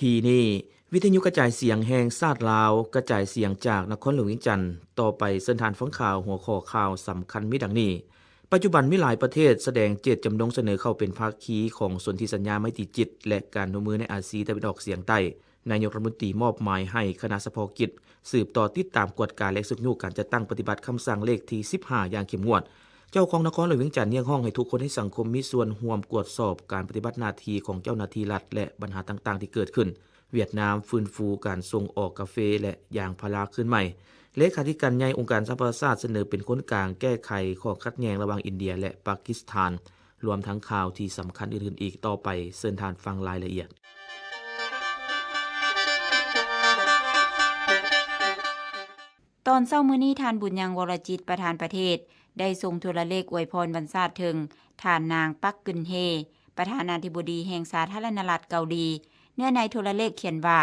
ທີ່ນີ້ ວິທະຍຸກະຈາຍສຽງແຫ່ງຊາດລາວ ກະຈາຍສຽງຈາກນະຄອນຫຼວງວຽງຈັນ. ຕໍ່ໄປເຊີນທ່ານຟັງຂ່າວ. ຫົວຂໍ້ຂ່າວສຳຄັນມີດັ່ງນີ້: ປັດຈຸບັນມີຫຼາຍປະເທດສະແດງເຈດຈຳນົງສະເໜີເຂົ້າເປັນພາຄີຂອງສົນທິສັນຍາໄມຕີຈິດ ແລະ ການຮ່ວມມືໃນອາຊີຕາເວັນອອກສຽງໃຕ້. ນາຍົກລັດຖະມົນຕີມອບໝາຍໃຫ້ຄະນະສະເພາະກິດສືບຕໍ່ຕິດຕາມ, ກວດກາ ແລະ ຊຸກຍູ້ການຈັດຕັ້ງປະຕິບັດຄຳສັ່ງເລກທີສິບຫ້າຢ່າງເຂັ້ມງວດ. ເຈົ້າຄອງນະຄອນຫຼວງວຽງຈັນຮຽກຮ້ອງໃຫ້ທຸກຄົນໃນສັງຄົມມີສ່ວນຮ່ວມກວດສອບການປະຕິບັດໜ້າທີ່ຂອງເຈົ້າໜ້າທີ່ລັດ ແລະ ບັນຫາຕ່າງໆທີ່ເກີດຂຶ້ນ. ຫວຽດນາມຟື້ນຟູການສົ່ງອອກກາເຟ ແລະ ຢາງພາລາຄືນໃໝ່. ເລຂາທິການໃຫຍ່ອົງການສະຫະປະຊາຊາດສະເໜີເປັນຄົນກາງແກ້ໄຂຂໍ້ຂັດແຍ່ງລະຫວ່າງອິນເດຍ ແລະ ປາກິສຖານ. ລວມທັງຂ່າວທີ່ສຳຄັນອື່ນໆອີກ. ຕໍ່ໄປເຊີນທ່ານຟັງລາຍລະອຽດ. ຕອນເຊົ້າມື້ນີ້, ທ່ານ ບຸນຍັງ ວໍລະຈິດ ປະທານປະເທດ ໄດ້ສົ່ງໂທລະເລກອວຍພອນວັນຊາດເຖິງທ່ານ ນາງ ປັກ ກຶນເຮ ປະທານາທິບໍດີແຫ່ງສາທາລະນະລັດເກົາຫຼີ. ເນື້ອໃນໂທລະເລກຂຽນວ່າ,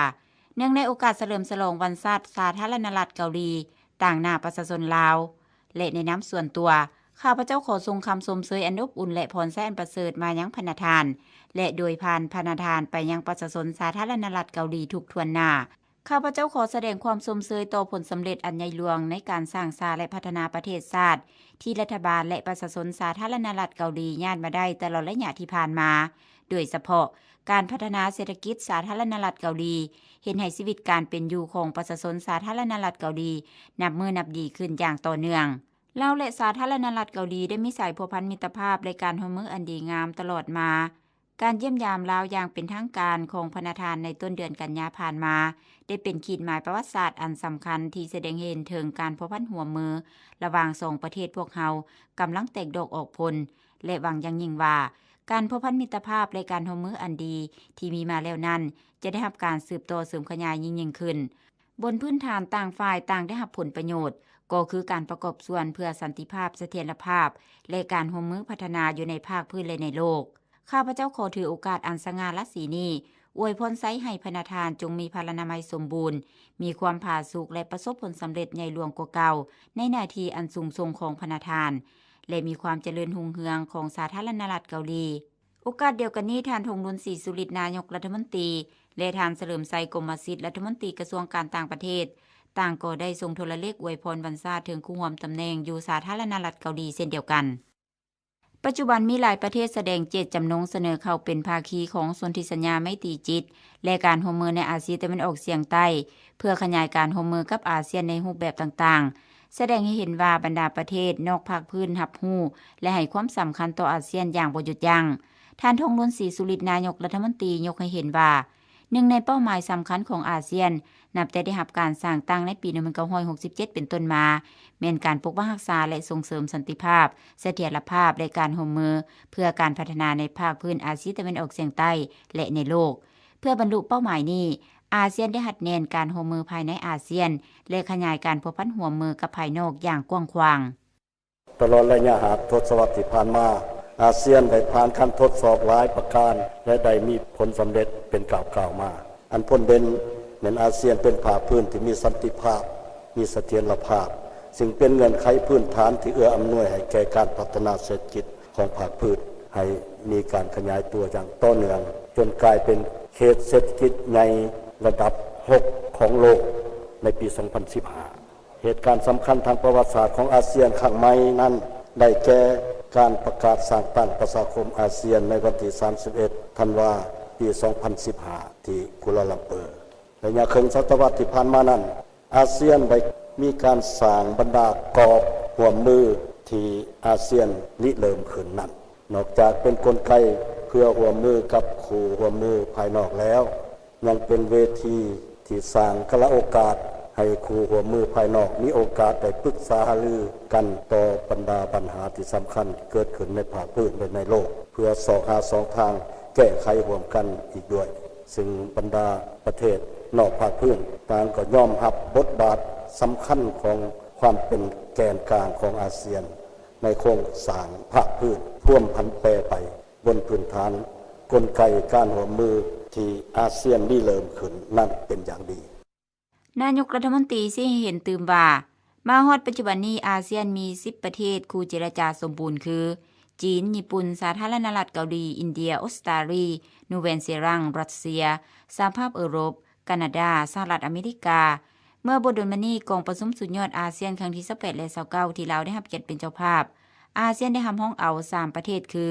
ເນື່ອງໃນໂອກາດສະເຫຼີມສະຫຼອງວັນຊາດສາທາລະນະລັດເກົາຫຼີ ຕາງໜ້າປະຊາຊົນລາວ ແລະ ໃນນາມສ່ວນຕົວ, ຂ້າພະເຈົ້າຂໍສົ່ງຄຳຊົມເຊີຍອັນອົບອຸ່ນ ແລະ ພອນໄຊອັນປະເສີດມາຍັງພະນະທ່ານ ແລະ ໂດຍຜ່ານພະນະທ່ານໄປຍັງປະຊາຊົນສາທາລະນະລັດເກົາຫຼີທຸກຖ້ວນໜ້າ. ຂ້າພະເຈົ້າຂໍສະແດງຄວາມຊົມເຊີຍຕໍ່ຜົນສຳເລັດອັນໃຫຍ່ຫຼວງໃນການສ້າງສາ ແລະ ພັດທະນາປະເທດຊາດ ທີ່ລັດຖະບານ ແລະ ປະຊາຊົນສາທາລະນະລັດເກົາຫຼີຍາດມາໄດ້ຕະຫຼອດໄລຍະທີ່ຜ່ານມາ, ໂດຍສະເພາະການພັດທະນາເສດຖະກິດສາທາລະນະລັດເກົາຫຼີ ເຮັດໃຫ້ຊີວິດການເປັນຢູ່ຂອງປະຊາຊົນສາທາລະນະລັດເກົາຫຼີນັບມື້ນັບດີຂຶ້ນຢ່າງຕໍ່ເນື່ອງ. ລາວ ແລະ ສາທາລະນະລັດເກົາຫຼີໄດ້ມີສາຍພົວພັນມິດຕະພາບ ແລະ ການຮ່ວມມືອັນດີງາມຕະຫຼອດມາ. ການຢ້ຽມຢາມລາວຢ່າງເປັນທາງການຂອງພະນະທ່ານໃນຕົ້ນເດືອນກັນຍາຜ່ານມາ ໄດ້ເປັນຂີດໝາຍປະຫວັດສາດອັນສຳຄັນທີ່ສະແດງໃຫ້ເຫັນເຖິງການພົວພັນຮ່ວມມືລະຫວ່າງສອງປະເທດພວກເຮົາກຳລັງແຕກດອກອອກຜົນ ແລະ ຫວັງຢ່າງຍິ່ງວ່າ ການພົວພັນມິດຕະພາບ ແລະ ການຮ່ວມມືອັນດີທີ່ມີມາແລ້ວນັ້ນ ຈະໄດ້ຮັບການສືບຕໍ່ເສີມຂະຫຍາຍຍິ່ງໆຂຶ້ນ ບົນພື້ນຖານຕ່າງຝ່າຍຕ່າງໄດ້ຮັບຜົນປະໂຫຍດ, ກໍຄືການປະກອບສ່ວນເພື່ອສັນຕິພາບ, ສະຖຽນລະພາບ ແລະ ການຮ່ວມມືພັດທະນາຢູ່ໃນພາກພື້ນ ແລະ ໃນໂລກ. ຂ້າພະເຈົ້າຂໍຖືໂອກາດອັນສະຫງ່າລາສີນີ້ ອວຍພອນໄຊໃຫ້ພະນະທ່ານຈົ່ງມີພະລານາໄມສົມບູນ, ມີຄວາມຜາສຸກ ແລະ ປະສົບຜົນສຳເລັດໃຫຍ່ຫຼວງກວ່າເກົ່າ ໃນໜ້າທີ່ອັນສູງສົ່ງຂອງພະນະທ່ານ ແລະ ມີຄວາມຈະເລີນຮຸ່ງເຮືອງຂອງສາທາລະນະລັດເກົາຫຼີ. ໂອກາດດຽວກັນນີ້, ທ່ານ ທອງລຸນ ສີສຸລິດ ນາຍົກລັດຖະມົນຕີ ແລະ ທ່ານ ສະເຫຼີມໄຊ ກົມມະສິດ ລັດຖະມົນຕີກະຊວງການຕ່າງປະເທດ ຕ່າງກໍໄດ້ສົ່ງໂທລະເລກອວຍພອນວັນຊາດເຖິງຄູ່ຮ່ວມຕຳແໜ່ງຢູ່ສາທາລະນະລັດເກົາຫຼີເຊັ່ນດຽວກັນ. ປັດຈຸບັນມີຫຼາຍປະເທດສະແດງເຈດຈຳນົງສະເໜີເຂົ້າເປັນພາຄີຂອງສົນທິສັນຍາໄມຕີຈິດ ແລະ ການຮ່ວມມືໃນອາຊີຕາເວັນອອກສຽງໃຕ້ ເພື່ອຂະຫຍາຍການຮ່ວມມືກັບອາຊຽນໃນຮູບແບບຕ່າງໆ, ສະແດງໃຫ້ເຫັນວ່າບັນດາປະເທດນອກພາກພື້ນຮັບຮູ້ ແລະ ໃຫ້ຄວາມສຳຄັນຕໍ່ອາຊຽນຢ່າງບໍ່ຢຸດຢັ້ງ. ທ່ານ ທອງລຸນ ສີສຸລິດ ນາຍົກລັດຖະມົນຕີຍົກໃຫ້ເຫັນວ່າ, ໜຶ່ງໃນເປົ້າໝາຍສຳຄັນຂອງອາຊຽນ ນັບແຕ່ໄດ້ຮັບການສ້າງຕັ້ງໃນປີໜຶ່ງພັນເກົ້າຮ້ອຍຫົກສິບເຈັດເປັນຕົ້ນມາ ແມ່ນການປົກປັກຮັກສາ ແລະ ສົ່ງເສີມສັນຕິພາບ, ສະຖຽນລະພາບ ແລະ ການຮ່ວມມືເພື່ອການພັດທະນາໃນພາກພື້ນອາຊີຕາເວັນອອກສຽງໃຕ້ ແລະ ໃນໂລກ. ເພື່ອບັນລຸເປົ້າໝາຍນີ້, ອາຊຽນໄດ້ຮັດແໜ້ນການຮ່ວມມືພາຍໃນອາຊຽນ ແລະ ຂະຫຍາຍການພົວພັນຮ່ວມມືກັບພາຍນອກຢ່າງກວ້າງຂວາງ. ຕະຫຼອດໄລຍະຫ້າທົດສະວັດທີ່ຜ່ານມາ, ອາຊຽນໄດ້ຜ່ານການທົດສອບຫຼາຍປະການ ແລະ ໄດ້ມີຜົນສຳເລັດເປັນກ້າວໆມາ. ອັນພົ້ນເດັ່ນແມ່ນອາຊຽນເປັນພາກພື້ນທີ່ມີສັນຕິພາບ, ມີສະຖຽນລະພາບ, ຊຶ່ງເປັນເງື່ອນໄຂພື້ນຖານທີ່ເອື້ອອຳນວຍໃຫ້ແກ່ການພັດທະນາເສດຖະກິດຂອງພາກພື້ນ ໃຫ້ມີການຂະຫຍາຍຕົວຢ່າງຕໍ່ເນື່ອງ, ຈົນກາຍເປັນເຂດເສດຖະກິດໃຫຍ່ລະດັບຫົກຂອງໂລກໃນປີສອງພັນສິບຫ້າ. ເຫດການສຳຄັນທາງປະຫວັດສາດຂອງອາຊຽນຄັ້ງໃໝ່ນັ້ນ ໄດ້ແກ່ການປະກາດສ້າງຕັ້ງປະຊາຄົມອາຊຽນໃນວັນທີສາມສິບເອັດ ທັນວາ ປີສອງພັນສິບຫ້າ ທີ່ກູລາລຳເປີ. ໄລຍະເຄິ່ງສະຕະວັດທີ່ຜ່ານມານັ້ນ, ອາຊຽນໄດ້ມີການສ້າງບັນດາກອບຮ່ວມມືທີ່ອາຊຽນລິເລີ່ມຂຶ້ນນັ້ນ, ນອກຈາກເປັນກົນໄກເພື່ອຮ່ວມມືກັບຄູ່ຮ່ວມມືພາຍນອກແລ້ວ, ຍັງເປັນເວທີທີ່ສ້າງກາລະໂອກາດໃຫ້ຄູ່ຮ່ວມມືພາຍນອກມີໂອກາດໄດ້ປຶກສາຫາລືກັນຕໍ່ບັນດາບັນຫາທີ່ສຳຄັນທີ່ເກີດຂຶ້ນໃນພາກພື້ນ ແລະ ໃນໂລກ, ເພື່ອຊອກຫາຊ່ອງທາງແກ້ໄຂຮ່ວມກັນອີກດ້ວຍ, ຊຶ່ງບັນດາປະເທດນອກພາກພື້ນຕ່າງກໍຍອມຮັບບົດບາດສຳຄັນຂອງຄວາມເປັນແກນກາງຂອງອາຊຽນ ໃນໂຄງສ້າງພາກພື້ນພວມຜັນແປໄປ ບົນພື້ນຖານກົນໄກການຮ່ວມມືທີ່ອາຊຽນລິເລີ່ມຂຶ້ນນັ້ນເປັນຢ່າງດີ. ນາຍົກລັດຖະມົນຕີຊີ້ໃຫ້ເຫັນຕື່ມວ່າ, ມາຮອດປັດຈຸບັນນີ້ ອາຊຽນມີສິບປະເທດຄູ່ເຈລະຈາສົມບູນຄື, ຈີນ, ຍີ່ປຸ່ນ, ສາທາລະນະລັດເກົາຫຼີ, ອິນເດຍ, ອົດສະຕາລີ, ນູແວນເຊລັງ, ຣັດເຊຍ, ສະຫະພາບເອີຣົບ, ການາດາ, ສະຫະລັດອາເມລິກາ. ເມື່ອບໍ່ດົນມານີ້, ກອງປະຊຸມສຸດຍອດອາຊຽນຄັ້ງທີຊາວແປດ ແລະ ຊາວເກົ້າ ທີ່ລາວໄດ້ຮັບກຽດເປັນເຈົ້າພາບ, ອາຊຽນໄດ້ຮັບຮອງເອົາສາມປະເທດຄື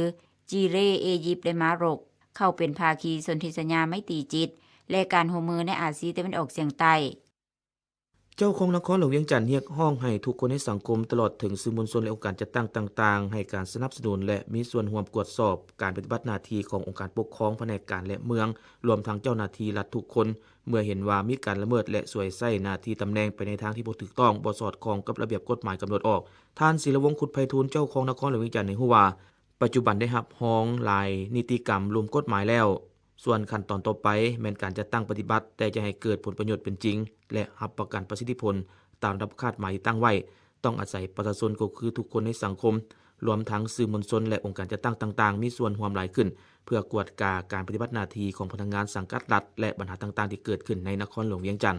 ຈີເຣ, ເອຢິບ ແລະ ມາຣົກ ເຂົ້າເປັນພາຄີສົນທິສັນຍາໄມຕີຈິດ ແລະ ການຮ່ວມມືໃນອາຊີຕາເວັນອອກສຽງໃຕ້. ເຈົ້າຄອງນະຄອນຫຼວງວຽງຈັນຮຽກຮ້ອງໃຫ້ທຸກຄົນໃນສັງຄົມ, ຕະຫຼອດເຖິງສື່ມວນຊົນ ແລະ ອົງການຈັດຕັ້ງຕ່າງໆ ໃຫ້ການສະໜັບສະໜູນ ແລະ ມີສ່ວນຮ່ວມກວດສອບການປະຕິບັດໜ້າທີ່ຂອງອົງການປົກຄອງພະແນກການ ແລະ ເມືອງ, ລວມທັງເຈົ້າໜ້າທີ່ລັດທຸກຄົນ ເມື່ອເຫັນວ່າມີການລະເມີດ ແລະ ສວຍໃຊ້ໜ້າທີ່ຕຳແໜ່ງໄປໃນທາງທີ່ບໍ່ຖືກຕ້ອງ, ບໍ່ສອດຄ່ອງກັບລະບຽບກົດໝາຍກຳນົດອອກ. ທ່ານ ສີລະວົງ ຄຸດໄພທູນ ເຈົ້າຄອງນະຄອນຫຼວງວຽງຈັນ ໃຫ້ຮູ້ວ່າ ປັດຈຸບັນໄດ້ຮັບຮອງຫຼາຍນິຕິກຳລຸ່ມກົດໝາຍແລ້ວ. ສ່ວນຂັ້ນຕອນຕໍ່ໄປແມ່ນການຈັດຕັ້ງປະຕິບັດ, ແຕ່ຈະໃຫ້ເກີດຜົນປະໂຫຍດເປັນຈິງ ແລະ ຮັບປະກັນປະສິດທິຜົນຕາມລຳດັບຄາດໝາຍທີ່ຕັ້ງໄວ້, ຕ້ອງອາໄສປະຊາຊົນ ກໍຄືທຸກຄົນໃນສັງຄົມ, ລວມທັງສື່ມວນຊົນ ແລະ ອົງການຈັດຕັ້ງຕ່າງໆ ມີສ່ວນຮ່ວມຫຼາຍຂຶ້ນ, ເພື່ອກວດກາການປະຕິບັດໜ້າທີ່ຂອງພະນັກງານສັງກັດລັດ ແລະ ບັນຫາຕ່າງໆທີ່ເກີດຂຶ້ນໃນນະຄອນຫຼວງວຽງຈັນ.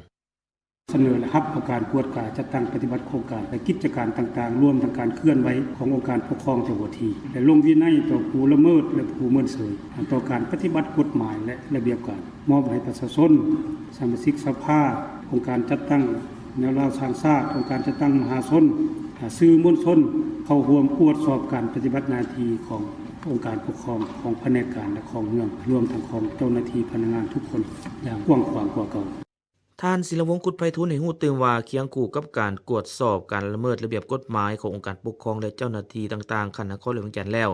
ສະເໜີ ແລະ ຮັບເອົາການກວດກາຈັດຕັ້ງປະຕິບັດໂຄງການ ແລະ ກິດຈະການຕ່າງໆ, ລວມທັງການເຄື່ອນໄຫວຂອງອົງການປົກຄອງແຕ່ຫົວທີ ແລະ ລົງວິໄນຕໍ່ຜູ້ລະເມີດ ແລະ ຜູ້ເມີນເສີຍຕໍ່ການປະຕິບັດກົດໝາຍ ແລະ ລະບຽບການ, ມອບໃຫ້ປະຊາຊົນ, ສະມາຊິກສະພາ, ອົງການຈັດຕັ້ງແນວລາວສ້າງຊາດ, ອົງການຈັດຕັ້ງມະຫາຊົນ, ສື່ມວນຊົນ ເຂົ້າຮ່ວມກວດສອບການປະຕິບັດໜ້າທີ່ຂອງອົງການປົກຄອງ, ຂອງພະແນກການ ແລະ ຂອງເມືອງ, ລວມທັງຂອງເຈົ້າໜ້າທີ່ພະນັກງານທຸກຄົນຢ່າງກວ້າງຂວາງກວ່າເກົ່າ. ທ່ານ ສີລະວົງ ຄຸດໄພທູນ ໃຫ້ຮູ້ຕື່ມວ່າ ຄຽງຄູ່ກັບການກວດສອບການລະເມີດລະບຽບກົດໝາຍຂອງອົງການປົກຄອງ ແລະ ເຈົ້າໜ້າທີ່ຕ່າງໆ ຂັ້ນນະຄອນ ແລະ ວຽງຈັນແລ້ວ,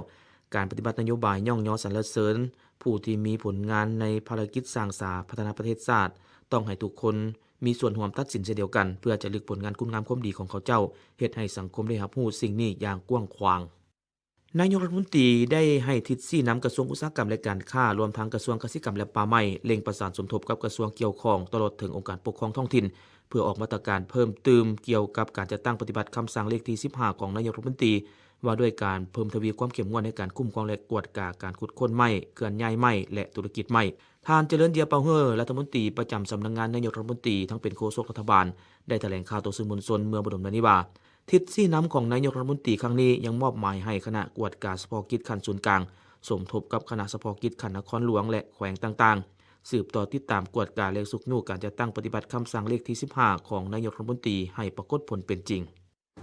ການປະຕິບັດນະໂຍບາຍຍ້ອງຍໍສັນລະເສີນຜູ້ທີ່ມີຜົນງານໃນພາລະກິດສ້າງສາພັດທະນາປະເທດຊາດ ຕ້ອງໃຫ້ທຸກຄົນມີສ່ວນຮ່ວມຕັດສິນເຊັ່ນດຽວກັນ ເພື່ອຈາລຶກຜົນງານຄຸນງາມຄວາມດີຂອງເຂົາເຈົ້າ, ເຮັດໃຫ້ສັງຄົມໄດ້ຮັບຮູ້ສິ່ງນີ້ຢ່າງກວ້າງຂວາງ. ນາຍົກລັດຖະມົນຕີໄດ້ໃຫ້ທິດຊີ້ນຳກະຊວງອຸດສາຫະກຳ ແລະ ການຄ້າ, ລວມທັງກະຊວງກະສິກຳ ແລະ ປ່າໄມ້ ເລັ່ງປະສານສົມທົບກັບກະຊວງກ່ຽວຂ້ອງ ຕະຫຼອດເຖິງອົງການປົກຄອງທ້ອງຖິ່ນ ເພື່ອອອກມາດຕະການເພີ່ມຕື່ມກ່ຽວກັບການຈັດຕັ້ງປະຕິບັດຄຳສັ່ງເລກທີສິບຫ້າ ຂອງນາຍົກລັດຖະມົນຕີ ວ່າດ້ວຍການເພີ່ມທະວີຄວາມເຂັ້ມງວດໃນການຄຸ້ມຄອງ ແລະ ກວດກາການຂຸດຄົ້ນໄມ້, ເຄື່ອນຍ້າຍໄມ້ ແລະ ທຸລະກິດໄມ້. ທ່ານ ຈະເລີນ ເຢຍເປົາເຮີ ລັດຖະມົນຕີປະຈຳສຳນັກງານນາຍົກລັດຖະມົນຕີ ທັງເປັນໂຄສົກລັດຖະບານ ໄດ້ຖະແຫຼງຂ່າວຕໍ່ສື່ມວນຊົນເມື່ອບໍ່ດົນມານີ້ວ່າ ທິດຊີ້ນຳຂອງນາຍົກລັດຖະມົນຕີຄັ້ງນີ້ ຍັງມອບໝາຍໃຫ້ຄະນະກວດກາສະເພາະກິດຂັ້ນສູນກາງ ສົມທົບກັບຄະນະສະເພາະກິດຂັ້ນນະຄອນຫຼວງ ແລະ ແຂວງຕ່າງໆ ສືບຕໍ່ຕິດຕາມກວດກາ ແລະ ຊຸກຍູ້ການຈັດຕັ້ງປະຕິບັດຄຳສັ່ງເລກທີສິບຫ້າ ຂອງນາຍົກລັດຖະມົນຕີໃຫ້ປາກົດຜົນເປັນຈິງ.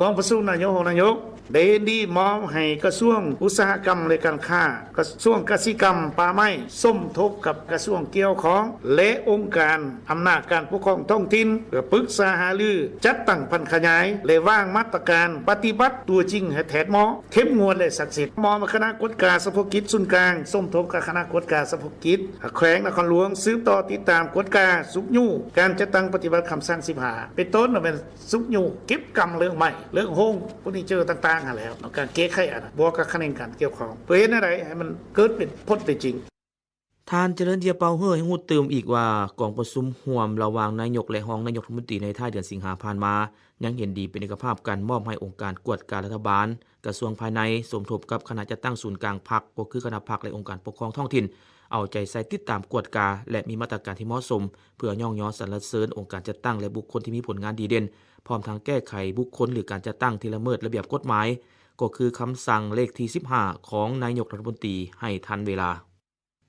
ກອງປະຊຸມນາຍົກ ຮອງນາຍົກ ໄດ້ເຫັນດີມອບໃຫ້ກະຊວງອຸດສາຫະກຳ ແລະ ການຄ້າ, ກະຊວງກະສິກຳ, ປ່າໄມ້ ສົມທົບກັບກະຊວງກ່ຽວຂ້ອງ ແລະ ອົງການອຳນາດການປົກຄອງທ້ອງຖິ່ນ ເພື່ອປຶກສາຫາລື, ຈັດຕັ້ງຜັນຂະຫຍາຍ ແລະ ວາງມາດຕະການປະຕິບັດຕົວຈິງໃຫ້ແທດເໝາະ, ເຂັ້ມງວດ ແລະ ສັກສິດ. ມອບໃຫ້ຄະນະກວດກາສະເພາະກິດສູນກາງ ສົມທົບກັບຄະນະກວດກາສະເພາະກິດແຂວງນະຄອນຫຼວງ ສືບຕໍ່ຕິດຕາມກວດກາ, ຊຸກຍູ້ການຈັດຕັ້ງປະຕິບັດຄຳສັ່ງສິບຫ້າ ເປັນຕົ້ນແມ່ນ ຊຸກຍູ້ເກັບກຳເລື່ອງໄມ້, ເລື່ອງໂຮງເຟີນີເຈີຕ່າງໆຫັ້ນແຫຼະເນາະ, ການແກ້ໄຂອັນນັ້ນ ບວກກັບຂະແໜງການກ່ຽວຂ້ອງ ເພື່ອເຮັດແນວໃດໃຫ້ມັນເກີດເປັນຜົນເປັນຈິງ. ທ່ານ ຈະເລີນ ເຢຍເປົາເຮີ ຍັງຮູ້ຕື່ມອີກວ່າ ກອງປະຊຸມຮ່ວມລະຫວ່າງນາຍົກ ແລະ ຮອງນາຍົກລັດຖະມົນຕີໃນທ້າຍເດືອນສິງຫາຜ່ານມາ ຍັງເຫັນດີເປັນເອກະພາບກັນ ມອບໃຫ້ອົງການກວດກາລັດຖະບານ, ກະຊວງພາຍໃນ ສົມທົບກັບຄະນະຈັດຕັ້ງສູນກາງພັກ ກໍຄືຄະນະພັກ ແລະ ອົງການປົກຄອງທ້ອງຖິ່ນ ເອົາໃຈໃສ່ຕິດຕາມກວດກາ ແລະ ມີມາດຕະການທີ່ເໝາະສົມ ເພື່ອຍ້ອງຍໍສັນລະເສີນອົງການຈັດຕັ້ງ ແລະ ບຸກຄົນທີ່ມີຜົນງານດີເດັ່ນ, ພ້ອມທັງແກ້ໄຂບຸກຄົນ ຫຼື ການຈັດຕັ້ງທີ່ລະເມີດລະບຽບກົດໝາຍ, ກໍຄືຄຳສັ່ງເລກທີສິບຫ້າ ຂອງນາຍົກລັດຖະມົນຕີໃຫ້ທັນເວລາ.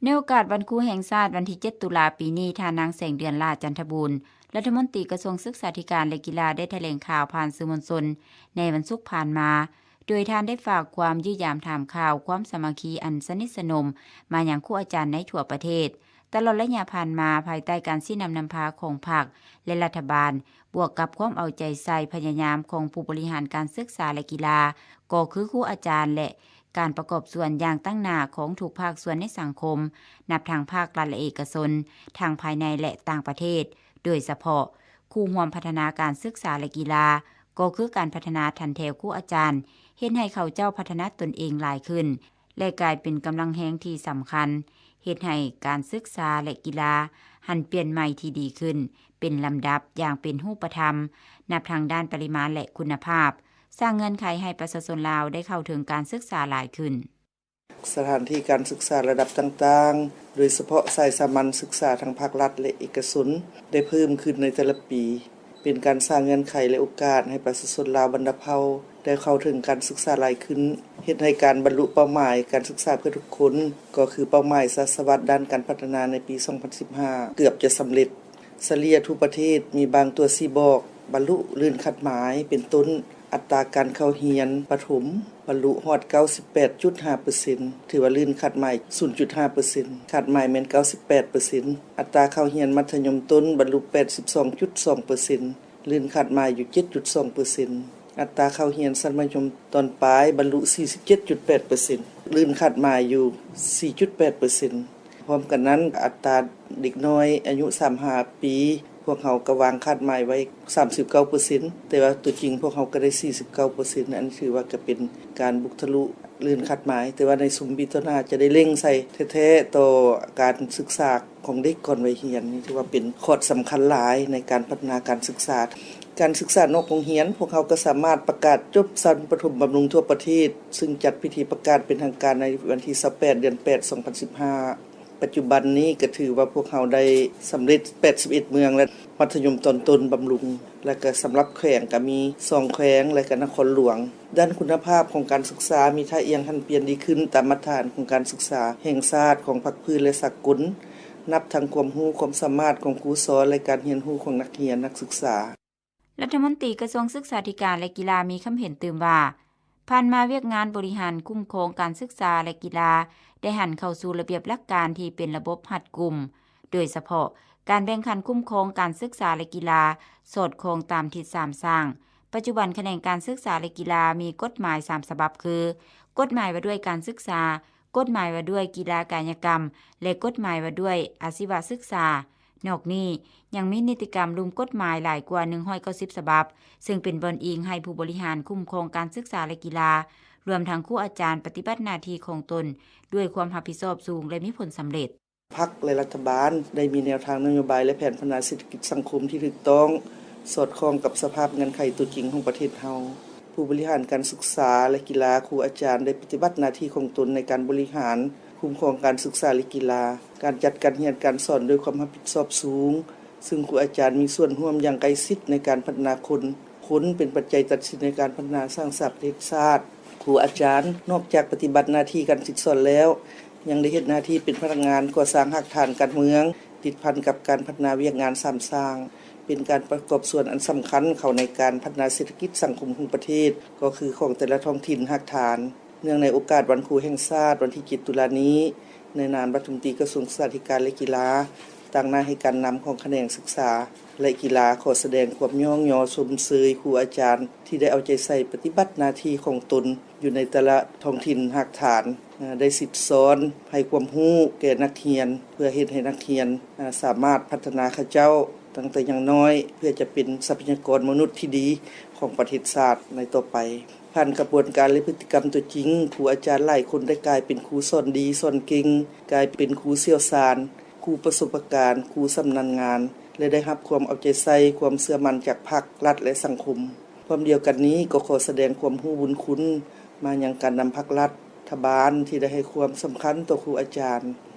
ໃນໂອກາດວັນຄູແຫ່ງຊາດ ວັນທີເຈັດ ຕຸລາ ປີນີ້, ທ່ານນາງ ແສງເດືອນ ຫຼ້າຈັນທະບູນ ລັດຖະມົນຕີກະຊວງສຶກສາທິການ ແລະ ກິລາ ໄດ້ຖະແຫຼງຂ່າວຜ່ານສື່ມວນຊົນໃນວັນສຸກຜ່ານມາ, ໂດຍທ່ານໄດ້ຝາກຄວາມຢ້ຽມຢາມຖາມຂ່າວ, ຄວາມສາມັກຄີອັນສະໜິດສະໜົມມາຍັງຄູອາຈານໃນທົ່ວປະເທດ. ຕະຫຼອດໄລຍະຜ່ານມາ, ພາຍໃຕ້ການຊີ້ນຳນຳພາຂອງພັກ ແລະ ລັດຖະບານ, ບວກກັບຄວາມເອົາໃຈໃສ່ພະຍາຍາມຂອງຜູ້ບໍລິຫານການສຶກສາ ແລະ ກິລາ, ກໍຄືຄູອາຈານ ແລະ ການປະກອບສ່ວນຢ່າງຕັ້ງໜ້າຂອງທຸກພາກສ່ວນໃນສັງຄົມ, ນັບທັງພາກລັດ ແລະ ເອກະຊົນ, ທັງພາຍໃນ ແລະ ຕ່າງປະເທດ, ໂດຍສະເພາະ ຄູ່ຮ່ວມພັດທະນາການສຶກສາ ແລະ ກິລາ, ກໍຄືການພັດທະນາຖັນແຖວຄູອາຈານ, ເຮັດໃຫ້ເຂົາເຈົ້າພັດທະນາຕົນເອງຫຼາຍຂຶ້ນ ແລະ ກາຍເປັນກຳລັງແຮງທີ່ສຳຄັນ, ເຮັດໃຫ້ການສຶກສາ ແລະ ກິລາຫັນປ່ຽນໃໝ່ທີ່ດີຂຶ້ນເປັນລຳດັບຢ່າງເປັນຮູບປະທຳ, ນັບທັງດ້ານປະລິມານ ແລະ ຄຸນນະພາບ, ສ້າງເງື່ອນໄຂໃຫ້ປະຊາຊົນລາວໄດ້ເຂົ້າເຖິງການສຶກສາຫຼາຍຂຶ້ນ. ສະຖານທີ່ການສຶກສາລະດັບຕ່າງໆ, ໂດຍສະເພາະສາຍສາມັນສຶກສາທັງພາກລັດ ແລະ ເອກະຊົນ ໄດ້ເພີ່ມຂຶ້ນໃນແຕ່ລະປີ. ເປັນການສ້າງເງື່ອນໄຂ ແລະ ໂອກາດໃຫ້ປະຊາຊົນລາວບັນດາເຜົ່າ ໄດ້ເຂົ້າເຖິງການສຶກສາຫຼາຍຂຶ້ນ, ເຮັດໃຫ້ການບັນລຸເປົ້າໝາຍການສຶກສາເພື່ອທຸກຄົນ ກໍຄືເປົ້າໝາຍສາດສະຫວັດດ້ານການພັດທະນາໃນປີສອງພັນສິບຫ້າ ເກືອບຈະສຳເລັດ. ສະເລ່ຍທົ່ວປະເທດມີບາງຕົວຊີ້ບອກບັນລຸລື່ນຄາດໝາຍ ເປັນຕົ້ນ ອັດຕາການເຂົ້າຮຽນປະຖົມບັນລຸຮອດເກົ້າສິບແປດຈຸດຫ້າເປີເຊັນ ຖືວ່າລື່ນຄາດໝາຍສູນຈຸດຫ້າເປີເຊັນ, ຄາດໝາຍແມ່ນເກົ້າສິບແປດເປີເຊັນ. ອັດຕາເຂົ້າຮຽນມັດທະຍົມຕົ້ນບັນລຸແປດສິບສອງຈຸດສອງເປີເຊັນ ລື່ນຄາດໝາຍຢູ່ເຈັດຈຸດສອງເປີເຊັນ. ອັດຕາເຂົ້າຮຽນຊັ້ນມັດທະຍົມຕອນປາຍບັນລຸສີ່ສິບເຈັດຈຸດແປດເປີເຊັນ ລື່ນຄາດໝາຍຢູ່ສີ່ຈຸດແປດເປີເຊັນ. ພ້ອມກັນນັ້ນ ອັດຕາເດັກນ້ອຍອາຍຸສາມຫ້າປີ ພວກເຮົາກໍວາງຄາດໝາຍໄວ້ສາມສິບເກົ້າເປີເຊັນ ແຕ່ວ່າຕົວຈິງພວກເຮົາກໍໄດ້ສີ່ສິບເກົ້າເປີເຊັນ. ອັນນີ້ຖືວ່າກໍເປັນການບຸກທະລຸ ລື່ນຄາດໝາຍ, ແຕ່ວ່າໃນຊຸມປີຕໍ່ໜ້າຈະໄດ້ເລັ່ງໃສ່ແທ້ໆຕໍ່ການສຶກສາຂອງເດັກກ່ອນໄວຮຽນ. ນີ້ຖືວ່າເປັນຂອດສຳຄັນຫຼາຍໃນການພັດທະນາການສຶກສາ. ການສຶກສານອກໂຮງຮຽນ ພວກເຮົາກໍສາມາດປະກາດຈົບຊັ້ນປະຖົມບຳລຸງທົ່ວປະເທດ, ຊຶ່ງຈັດພິທີປະກາດເປັນທາງການໃນວັນທີຊາວແປດ ເດືອນແປດ ສອງພັນສິບຫ້າ. ປັດຈຸບັນນີ້ກໍຖືວ່າພວກເຮົາໄດ້ສຳເລັດແປດສິບເອັດເມືອງ ແລະ ມັດທະຍົມຕອນຕົ້ນບຳລຸງ ແລະ ກໍສຳລັບແຂວງກໍມີສອງແຂວງ ແລະ ກໍນະຄອນຫຼວງ. ດ້ານຄຸນນະພາບຂອງການສຶກສາມີທ່າອ່ຽງຫັນປ່ຽນດີຂຶ້ນຕາມມາດຕະຖານຂອງການສຶກສາແຫ່ງຊາດຂອງພາກພື້ນ ແລະ ສາກົນ, ນັບທັງຄວາມຮູ້ຄວາມສາມາດຂອງຄູສອນ ແລະ ການຮຽນຮູ້ຂອງນັກຮຽນນັກສຶກສາ. ລັດຖະມົນຕີກະຊວງສຶກສາທິການ ແລະ ກິລາ ມີຄຳເຫັນຕື່ມວ່າ ຜ່ານມາວຽກງານບໍລິຫານຄຸ້ມຄອງການສຶກສາ ແລະ ກິລາ ໄດ້ຫັນເຂົ້າສູ່ລະບຽບຫຼັກການທີ່ເປັນລະບົບຮັດກຸມ, ໂດຍສະເພາະການແບ່ງຂັ້ນຄຸ້ມຄອງການສຶກສາ ແລະ ກິລາ ສອດຄ່ອງຕາມທິດສາມສ້າງ. ປັດຈຸບັນຂະແໜງການສຶກສາ ແລະ ກິລາ ມີກົດໝາຍສາມສະບັບຄື ກົດໝາຍວ່າດ້ວຍການສຶກສາ, ກົດໝາຍວ່າດ້ວຍກິລາກາຍະກຳ ແລະ ກົດໝາຍວ່າດ້ວຍອາຊີວະສຶກສາ. ນອກນີ້ຍັງມີນິຕິກຳລຸ່ມກົດໝາຍຫຼາຍກວ່າໜຶ່ງຮ້ອຍເກົ້າສິບສະບັບ, ເຊິ່ງເປັນບ່ອນອີງໃຫ້ຜູ້ບໍລິຫານຄຸ້ມຄອງການສຶກສາ ແລະ ກິລາ, ລວມທັງຄູອາຈານປະຕິບັດໜ້າທີ່ຂອງຕົນດ້ວຍຄວາມຮັບຜິດຊອບສູງ ແລະ ມີຜົນສຳເລັດ. ພັກ ແລະ ລັດຖະບານໄດ້ມີແນວທາງນະໂຍບາຍ ແລະ ແຜນພັດທະນາເສດຖະກິດສັງຄົມທີ່ຖືກຕ້ອງ, ສອດຄ່ອງກັບສະພາບເງື່ອນໄຂຕົວຈິງຂອງປະເທດເຮົາ. ຜູ້ບໍລິຫານການສຶກສາ ແລະ ກິລາ, ຄູອາຈານໄດ້ປະຕິບັດໜ້າທີ່ຂອງຕົນໃນການບໍລິຫານ, ຄຸ້ມຄອງການສຶກສາ ແລະ ກິລາ, ການຈັດການຮຽນການສອນດ້ວຍຄວາມຮັບຜິດຊອບສູງ, ຊຶ່ງຄູອາຈານມີສ່ວນຮ່ວມຢ່າງໃກ້ຊິດໃນການພັດທະນາຄົນ, ຄົນເປັນປັດໄຈຕັດສິນໃນການພັດທະນາສ້າງສາປະເທດຊາດ. ຄູອາຈານນອກຈາກປະຕິບັດໜ້າທີ່ການສິດສອນແລ້ວ, ຍັງໄດ້ເຮັດໜ້າທີ່ເປັນພະນັກງານກໍ່ສ້າງຮາກຖານການເມືອງ, ຕິດພັນກັບການພັດທະນາວຽກງານສາມສ້າງ, ເປັນການປະກອບສ່ວນອັນສຳຄັນເຂົ້າໃນການພັດທະນາເສດຖະກິດສັງຄົມຂອງປະເທດ, ກໍຄືຂອງແຕ່ລະທ້ອງຖິ່ນຮາກຖານ. ເນື່ອງໃນໂອກາດວັນຄູແຫ່ງຊາດ ວັນທີເຈັດ ຕຸລານີ້, ໃນນາມລັດຖະມົນຕີກະຊວງສຶກສາທິການ ແລະ ກິລາ, ຕາງໜ້າໃຫ້ການນຳຂອງຂະແໜງສຶກສາ ແລະ ກິລາ ຂໍສະແດງຄວາມຍ້ອງຍໍຊົມເຊີຍຄູອາຈານທີ່ໄດ້ເອົາໃຈໃສ່ປະຕິບັດໜ້າທີ່ຂອງຕົນຢູ່ໃນແຕ່ລະທ້ອງຖິ່ນຮາກຖານ, ໄດ້ສິດສອນ, ໃຫ້ຄວາມຮູ້ແກ່ນັກຮຽນ ເພື່ອເຮັດໃຫ້ນັກຮຽນສາມາດພັດທະນາເຂົາເຈົ້າຕັ້ງແຕ່ຍັງນ້ອຍ ເພື່ອຈະເປັນຊັບພະຍາກອນມະນຸດທີ່ດີຂອງປະເທດຊາດໃນຕໍ່ໄປ. ຜ່ານກະບວນການ ແລະ ພຶດຕິກຳຕົວຈິງ, ຄູອາຈານຫຼາຍຄົນໄດ້ກາຍເປັນຄູສອນດີ, ສອນເກັ່ງ, ກາຍເປັນຄູຊ່ຽວຊານ, ຄູປະສົບປະການ, ຄູຊຳນານງານ ແລະ ໄດ້ຮັບຄວາມເອົາໃຈໃສ່, ຄວາມເຊື່ອໝັ້ນຈາກພັກ, ລັດ ແລະ ສັງຄົມ. ພ້ອມດຽວກັນນີ້ກໍຂໍສະແດງຄວາມຮູ້ບຸນຄຸນມາຍັງການນຳພັກລັດຖະບານທີ່ໄດ້ໃຫ້ຄວາມສຳຄັນຕໍ່ຄູອາຈານ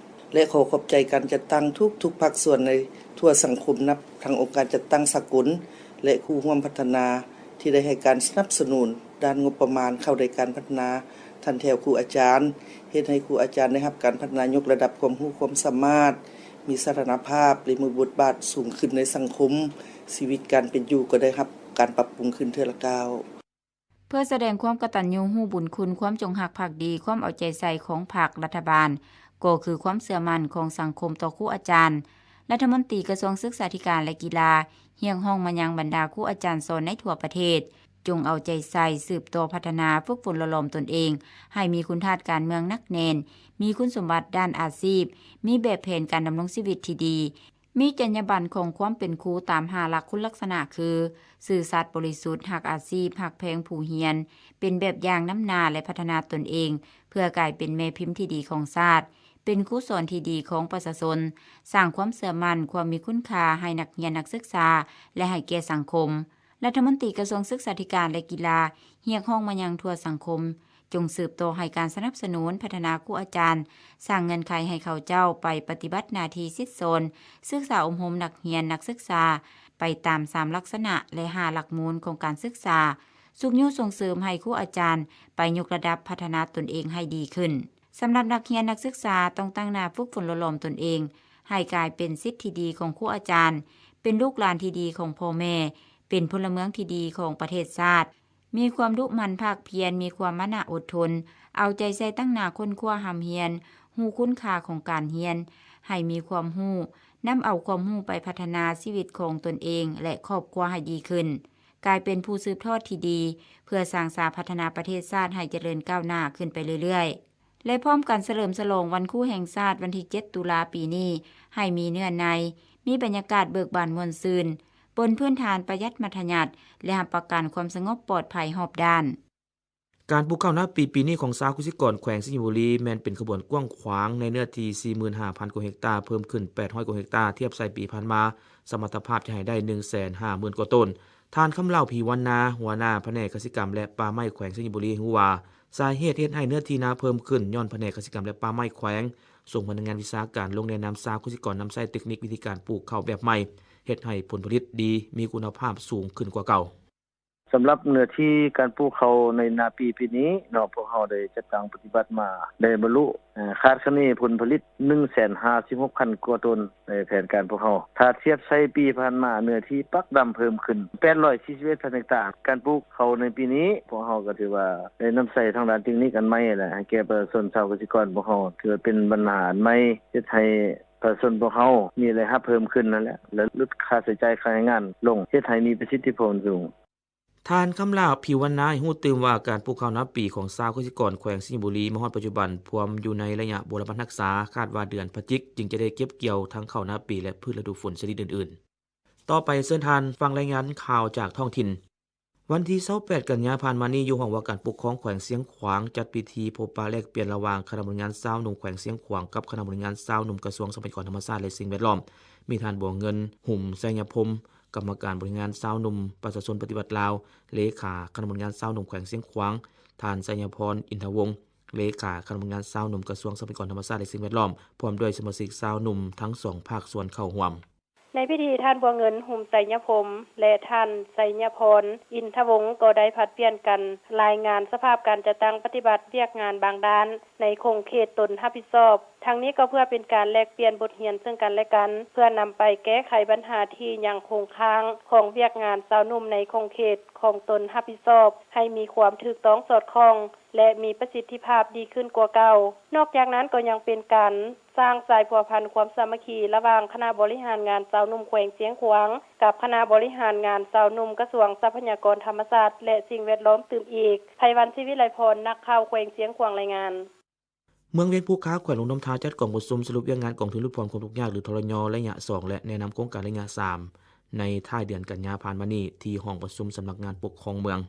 ແລະ ຂໍຂອບໃຈການຈັດຕັ້ງທຸກໆພາກສ່ວນໃນທົ່ວສັງຄົມ, ນັບທັງອົງການຈັດຕັ້ງສາກົນ ແລະ ຄູ່ຮ່ວມພັດທະນາ ທີ່ໄດ້ໃຫ້ການສະໜັບສະໜູນດ້ານງົບປະມານເຂົ້າໃນການພັດທະນາຖັນແຖວຄູອາຈານ, ເຮັດໃຫ້ຄູອາຈານໄດ້ຮັບການພັດທະນາຍົກລະດັບຄວາມຮູ້ຄວາມສາມາດ, ມີສະຖານະພາບ ແລະ ມີບົດບາດສູງຂຶ້ນໃນສັງຄົມ, ຊີວິດການເປັນຢູ່ກໍໄດ້ຮັບການປັບປຸງຂຶ້ນເທື່ອລະກ້າວ. ເພື່ອສະແດງຄວາມກະຕັນຍູຮູ້ບຸນຄຸນ, ຄວາມຈົງຮັກພັກດີ, ຄວາມເອົາໃຈໃສ່ຂອງພັກ, ລັດຖະບານ, ກໍຄືຄວາມເຊື່ອໝັ້ນຂອງສັງຄົມຕໍ່ຄູອາຈານ, ລັດຖະມົນຕີກະຊວງສຶກສາທິການ ແລະ ກິລາ ຮຽກຮ້ອງມາຍັງບັນດາຄູອາຈານສອນໃນທົ່ວປະເທດ, ຈົ່ງເອົາໃຈໃສ່ສືບຕໍ່ພັດທະນາຝຶກຝົນຫຼໍ່ຫຼອມຕົນເອງ ໃຫ້ມີຄຸນທາດການເມືອງໜັກແໜ້ນ, ມີຄຸນສົມບັດດ້ານອາຊີບ, ມີແບບແຜນການດຳລົງຊີວິດທີ່ດີ, ມີຈັນຍາບັນຂອງຄວາມເປັນຄູຕາມຫ້າຫຼັກຄຸນລັກສະນະຄື ຊື່ສັດບໍລິສຸດ, ຮັກອາຊີບ, ຮັກແພງຜູ້ຮຽນ, ເປັນແບບຢ່າງນຳໜ້າ ແລະ ພັດທະນາຕົນເອງ ເພື່ອກາຍເປັນແມ່ພິມທີ່ດີຂອງຊາດ, ເປັນຄູສອນທີ່ດີຂອງປະຊາຊົນ, ສ້າງຄວາມເຊື່ອໝັ້ນ, ຄວາມມີຄຸນຄ່າໃຫ້ນັກຮຽນນັກສຶກສາ ແລະ ໃຫ້ແກ່ສັງຄົມ. ລັດຖະມົນຕີກະຊວງສຶກສາທິການ ແລະ ກິລາ ຮຽກຮ້ອງມາຍັງທົ່ວສັງຄົມ ຈົ່ງສືບຕໍ່ໃຫ້ການສະໜັບສະໜູນພັດທະນາຄູອາຈານ, ສ້າງເງື່ອນໄຂໃຫ້ເຂົາເຈົ້າໄປປະຕິບັດໜ້າທີ່ສິດສອນ, ສຶກສາອົບຮົມນັກຮຽນນັກສຶກສາ, ເ ໄປຕາມສາມລັກສະນະ ແລະ ຫ້າຫຼັກມູນຂອງການສຶກສາ, ຊຸກຍູ້ສົ່ງເສີມໃຫ້ຄູອາຈານໄປຍົກລະດັບພັດທະນາຕົນເອງໃຫ້ດີຂຶ້ນ. ສຳລັບນັກຮຽນນັກສຶກສາຕ້ອງຕັ້ງໜ້າຝຶກຝົນຫຼໍ່ຫຼອມຕົນເອງ ໃຫ້ກາຍເປັນສິດທີ່ດີຂອງຄູອາຈານ, ເປັນລູກຫຼານທີ່ດີຂອງພໍ່ແມ່, ເປັນພົນລະເມືອງທີ່ດີຂອງປະເທດຊາດ, ມີຄວາມດຸໝັ່ນພາກພຽນ, ມີຄວາມມານະອົດທົນ, ເອົາໃຈໃສ່ຕັ້ງໜ້າຄົ້ນຄວ້າຮ່ຳຮຽນ, ຮູ້ຄຸນຄ່າຂອງການຮຽນ, ໃຫ້ມີຄວາມຮູ້, ນຳເອົາຄວາມຮູ້ໄປພັດທະນາຊີວິດຂອງຕົນເອງ ແລະ ຄອບຄົວໃຫ້ດີຂຶ້ນ, ກາຍເປັນຜູ້ສືບທອດທີ່ດີ ເພື່ອສ້າງສາພັດທະນາປະເທດຊາດໃຫ້ຈະເລີນກ້າວໜ້າຂຶ້ນໄປເລື້ອຍໆ. ແລະ ພ້ອມກັນສະເຫຼີມສະຫຼອງວັນຄູແຫ່ງຊາດວັນທີເຈັດຕຸລາປີນີ້ ໃຫ້ມີເນື້ອໃນ, ມີບັນຍາກາດເບີກບານມ່ວນຊື່ນ, ບົນພື້ນຖານປະຢັດມັດທະຍັດ ແລະ ຮັບປະກັນຄວາມສະຫງົບປອດໄພຮອບດ້ານ. ການປູກເຂົ້ານາປີປີນີ້ຂອງຊາວກະສິກອນແຂວງໄຊຍະບູລີ ແມ່ນເປັນຂະບວນກວ້າງຂວາງໃນເນື້ອທີ່ສີ່ໝື່ນຫ້າພັນກວ່າເຮັກຕາ, ເພີ່ມຂຶ້ນແປດຮ້ອຍກວ່າເຮັກຕາ ທຽບໃສ່ປີຜ່ານມາ, ສະມັດຕະພາບຈະໃຫ້ໄດ້ໜຶ່ງແສນຫ້າໝື່ນກວ່າໂຕນ. ທ່ານ ຄຳຫຼ້າ ຜິວວັນນາ ຫົວໜ້າພະແນກກະສິກຳ ແລະ ປ່າໄມ້ແຂວງໄຊຍະບູລີ ໃຫ້ຮູ້ວ່າ ສາເຫດເຮັດໃຫ້ເນື້ອທີ່ນາເພີ່ມຂຶ້ນ ຍ້ອນພະແນກກະສິກຳ ແລະ ປ່າໄມ້ແຂວງ ສົ່ງພະນັກງານວິຊາການລົງແນະນຳຊາວກະສິກອນນຳໃຊ້ເຕັກນິກວິທີການປູກເຂົ້າແບບໃໝ່, ເຮັດໃຫ້ຜົນຜະລິດດີ, ມີຄຸນນະພາບສູງຂຶ້ນກວ່າເກົ່າ. ສຳລັບເນື້ອທີ່ການປູກເຂົ້າໃນນາປີປີນີ້ເນາະ, ພວກເຮົາໄດ້ຈັດຕັ້ງປະຕິບັດມາ ໄດ້ບັນລຸ ເອີ ຄາດຄະເນຜົນຜະລິດໜຶ່ງແສນຫ້າສິບຫົກພັນກວ່າໂຕນ ໃນແຜນການພວກເຮົາ. ຖ້າທຽບໃສ່ປີຜ່ານມາ, ເນື້ອທີ່ປັກດຳເພີ່ມຂຶ້ນແປດຮ້ອຍສີ່ສິບເອັດພັນເຮັກຕາ. ການປູກເຂົ້າໃນປີນີ້ ພວກເຮົາກໍຖືວ່າໄດ້ນຳໃຊ້ທາງດ້ານເຕັກນິກອັນໃໝ່ແຫຼະ ໃຫ້ແກ່ປະຊາຊົນຊາວກະສິກອນພວກເຮົາ. ຖືວ່າເປັນບັນຫາອັນໃໝ່ ເຮັດໃຫ້ປະຊາຊົນພວກເຮົາມີລາຍຮັບເພີ່ມຂຶ້ນນັ້ນແຫຼະ ແລະ ຫຼຸດຄ່າໃຊ້ຈ່າຍຄ່າແຮງງານລົງ, ເຮັດໃຫ້ມີປະສິດທິຜົນສູງ. ທ່ານ ຄຳຫຼ້າ ຜິວວັນນາ ໃຫ້ຮູ້ຕື່ມວ່າ ການປູກເຂົ້ານາປີຂອງຊາວກະສິກອນແຂວງໄຊຍະບູລີ ມາຮອດປັດຈຸບັນ ພວມຢູ່ໃນໄລຍະບົວລະບັດຮັກສາ, ຄາດວ່າເດືອນພະຈິກຈຶ່ງຈະໄດ້ເກັບກ່ຽວທັງເຂົ້ານາປີ ແລະ ພືດລະດູຝົນຊະນິດອື່ນໆ. ຕໍ່ໄປເຊີນທ່ານຟັງລາຍງານຂ່າວຈາກທ້ອງຖິ່ນ. ວັນທີຊາວແປດກັນຍາຜ່ານມານີ້, ຢູ່ຫ້ອງວ່າການປົກຄອງແຂວງຊຽງຂວາງ ຈັດພິທີພົບປະແລກປ່ຽນລະຫວ່າງຄະນະບໍລິຫານງານຊາວໜຸ່ມແຂວງຊຽງຂວາງ ກັບຄະນະບໍລິຫານງານຊາວໜຸ່ມກະຊວງຊັບພະຍາກອນທຳມະຊາດ ແລະ ສິ່ງແວດລ້ອມ, ມີທ່ານ ບົວເງິນ ຫຸມໄຊຍະພົມ ກຳມະການບໍລິຫານງານຊາວໜຸ່ມປະຊາຊົນປະຕິວັດລາວ, ເລຂາຄະນະບໍລິຫານງານຊາວໜຸ່ມແຂວງຊຽງຂວາງ, ທ່ານ ໄຊຍະພອນ ອິນທະວົງ ເລຂາຄະນະບໍລິຫານງານຊາວໜຸ່ມກະຊວງຊັບພະຍາກອນທຳມະຊາດ ແລະ ສິ່ງແວດລ້ອມ, ພ້ອມດ້ວຍສະມາຊິກຊາວໜຸ່ມທັງສອງພາກສ່ວນເຂົ້າຮ່ວມ. ໃນພິທີ, ທ່ານ ບົວເງິນ ຫຸມໄຊຍະພົມ ແລະ ທ່ານ ໄຊຍະພອນ ອິນທະວົງ ກໍໄດ້ຜັດປ່ຽນກັນລາຍງານສະພາບການຈັດຕັ້ງປະຕິບັດວຽກງານບາງດ້ານໃນຂົງເຂດຕົນຮັບຜິດຊອບ. ທັງນີ້ກໍເພື່ອເປັນການແລກປ່ຽນບົດຮຽນເຊິ່ງກັນແລະກັນ, ເພື່ອນຳໄປແກ້ໄຂບັນຫາທີ່ຍັງຄົງຄ້າງຂອງວຽກງານຊາວໜຸ່ມໃນຂົງເຂດຂອງຕົນຮັບຜິດຊອບ ໃຫ້ມີຄວາມຖືກຕ້ອງສອດຄ່ອງ ແລະ ມີປະສິດທິພາບດີຂຶ້ນກວ່າເກົ່າ. ນອກຈາກນັ້ນກໍຍັງເປັນການສ້າງສາຍພົວພັນຄວາມສາມັກຄີລະຫວ່າງຄະນະບໍລິຫານງານຊາວໜຸ່ມແຂວງຊຽງຂວາງ ກັບຄະນະບໍລິຫານງານຊາວໜຸ່ມກະຊວງຊັບພະຍາກອນທຳມະຊາດ ແລະ ສິ່ງແວດລ້ອມຕື່ມອີກ. ໄພວັນ ສີວິໄລພອນ ນັກຂ່າວແຂວງຊຽງຂວາງ ລາຍງານ. ເມືອງວຽງພູຄາ ແຂວງຫຼວງນ້ຳທາ ຈັດກອງປະຊຸມສະຫຼຸບວຽກງານກອງທຶນຫຼຸດຜ່ອນຄວາມທຸກຍາກ ຫຼື ທລຍ ໄລຍະສອງ ແລະ ແນະນຳໂຄງການໄລຍະສາມ ໃນທ້າຍເດືອນກັນຍາຜ່ານມານີ້ ທີ່ຫ້ອງປະຊຸມສຳນັກງານປົກຄອງເມືອງ.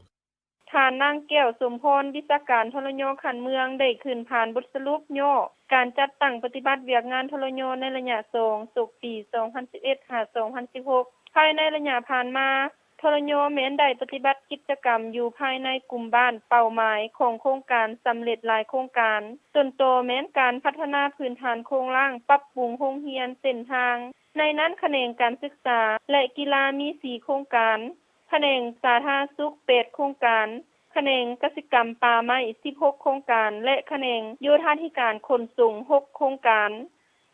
ທ່ານ ນາງ ແກ້ວ ສົມພອນ ວິຊາການ ທລຍ ຂັ້ນເມືອງ ໄດ້ຂຶ້ນຜ່ານບົດສະຫຼຸບຫຍໍ້ການຈັດຕັ້ງປະຕິບັດວຽກງານ ທລຍ ໃນໄລຍະສອງ ສົກປີສອງພັນສິບເອັດ ຫາ ສອງພັນສິບຫົກ ພາຍໃນໄລຍະຜ່ານມາ, ທລຍ ແມ່ນໄດ້ປະຕິບັດກິດຈະກຳຢູ່ພາຍໃນກຸ່ມບ້ານເປົ້າໝາຍຂອງໂຄງການສຳເລັດຫຼາຍໂຄງການ, ຕົ້ນຕໍແມ່ນການພັດທະນາພື້ນຖານໂຄງລ່າງ, ປັບປຸງໂຮງຮຽນ, ເສັ້ນທາງ, ໃນນັ້ນຂະແໜງການສຶກສາ ແລະ ກິລາມີສີ່ໂຄງການ, ຂະແໜງສາທາລະນະສຸກແປດໂຄງການ, ຂະແໜງກະສິກຳປ່າໄມ້ສິບຫົກໂຄງການ ແລະ ຂະແໜງໂຍທາທິການຂົນສົ່ງຫົກໂຄງການ.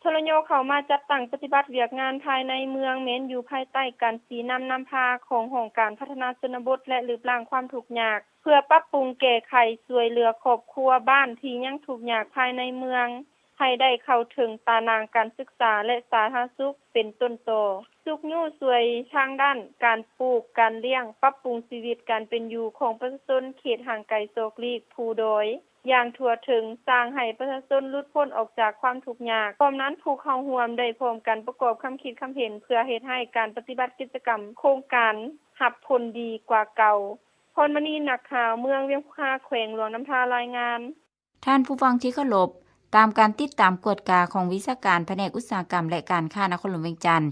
ທລຍ ເຂົ້າມາຈັດຕັ້ງປະຕິບັດວຽກງານພາຍໃນເມືອງ ແມ່ນຢູ່ພາຍໃຕ້ການຊີ້ນຳນຳພາຂອງຫ້ອງການພັດທະນາຊົນນະບົດ ແລະ ລຶບລ້າງຄວາມທຸກຍາກ ເພື່ອປັບປຸງແກ້ໄຂຊ່ວຍເຫຼືອຄອບຄົວບ້ານທີ່ຍັງທຸກຍາກພາຍໃນເມືອງ ໃຫ້ໄດ້ເຂົ້າເຖິງຕາໜ່າງການສຶກສາ ແລະ ສາທາລະນະສຸກເປັນຕົ້ນຕໍ, ຊຸກຍູ້ຊ່ວຍທາງດ້ານການປູກ, ການລ້ຽງ, ປັບປຸງຊີວິດການເປັນຢູ່ຂອງປະຊາຊົນເຂດຫ່າງໄກສອກຫຼີກພູດອຍຢ່າງທົ່ວເຖິງ, ສ້າງໃຫ້ປະຊາຊົນຫຼຸດພົ້ນອອກຈາກຄວາມທຸກຍາກ. ພ້ອມນັ້ນ, ຜູ້ເຂົ້າຮ່ວມໄດ້ພ້ອມກັນປະກອບຄຳຄິດຄຳເຫັນ ເພື່ອເຮັດໃຫ້ການປະຕິບັດກິດຈະກຳໂຄງການຮັບຜົນດີກວ່າເກົ່າ. ພອນມະນີ ນັກຂ່າວ ເມືອງວຽງພູຄາ ແຂວງຫຼວງນ້ຳທາ ລາຍງານ. ທ່ານຜູ້ຟັງທີ່ເຄົາລົບ, ຕາມການຕິດຕາມກວດກາຂອງວິຊາການພະແນກອຸດສາຫະກຳ ແລະ ການຄ້ານະຄອນຫຼວງວຽງຈັນ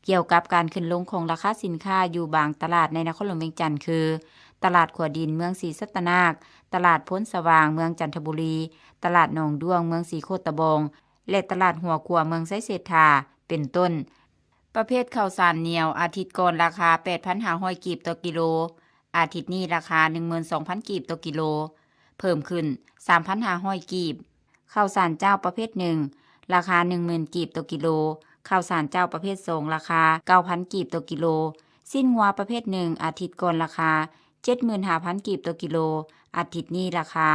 ກ່ຽວກັບການຂຶ້ນລົງຂອງລາຄາສິນຄ້າຢູ່ບາງຕະຫຼາດໃນນະຄອນຫຼວງວຽງຈັນ ຄື ຕະຫຼາດຂົວດິນເມືອງສີສັດຕະນາກ, ຕະຫຼາດໂພນສະຫວ່າງເມືອງຈັນທະບູລີ, ຕະຫຼາດໜອງດ້ວງເມືອງສີໂຄດຕະບອງ ແລະ ຕະຫຼາດຫົວຂົວເມືອງໄຊເສດຖາ ເປັນຕົ້ນ. ປະເພດເຂົ້າສານໜຽວ ອາທິດກ່ອນລາຄາ ແປດພັນຫ້າຮ້ອຍ ກີບຕໍ່ກິໂລ, ອາທິດນີ້ລາຄາ ໜຶ່ງໝື່ນສອງພັນ ກີບຕໍ່ກິໂລ, ເພີ່ມຂຶ້ນ ສາມພັນຫ້າຮ້ອຍ ກີບ. ເຂົ້າສານເຈົ້າປະເພດໜຶ່ງ ລາຄາ ໜຶ່ງໝື່ນ ກີບຕໍ່ກິໂລ, ເຂົ້າສານເຈົ້າປະເພດສອງ ລາຄາ ເກົ້າພັນ ກີບຕໍ່ກິໂລ, ຊີ້ນງົວປະເພດໜຶ່ງ ອາທິດກ່ອນລາຄາ ເຈັດໝື່ນຫ້າພັນ ກີບຕໍ່ກິໂລ, ອາທິດນີ້ລາຄາ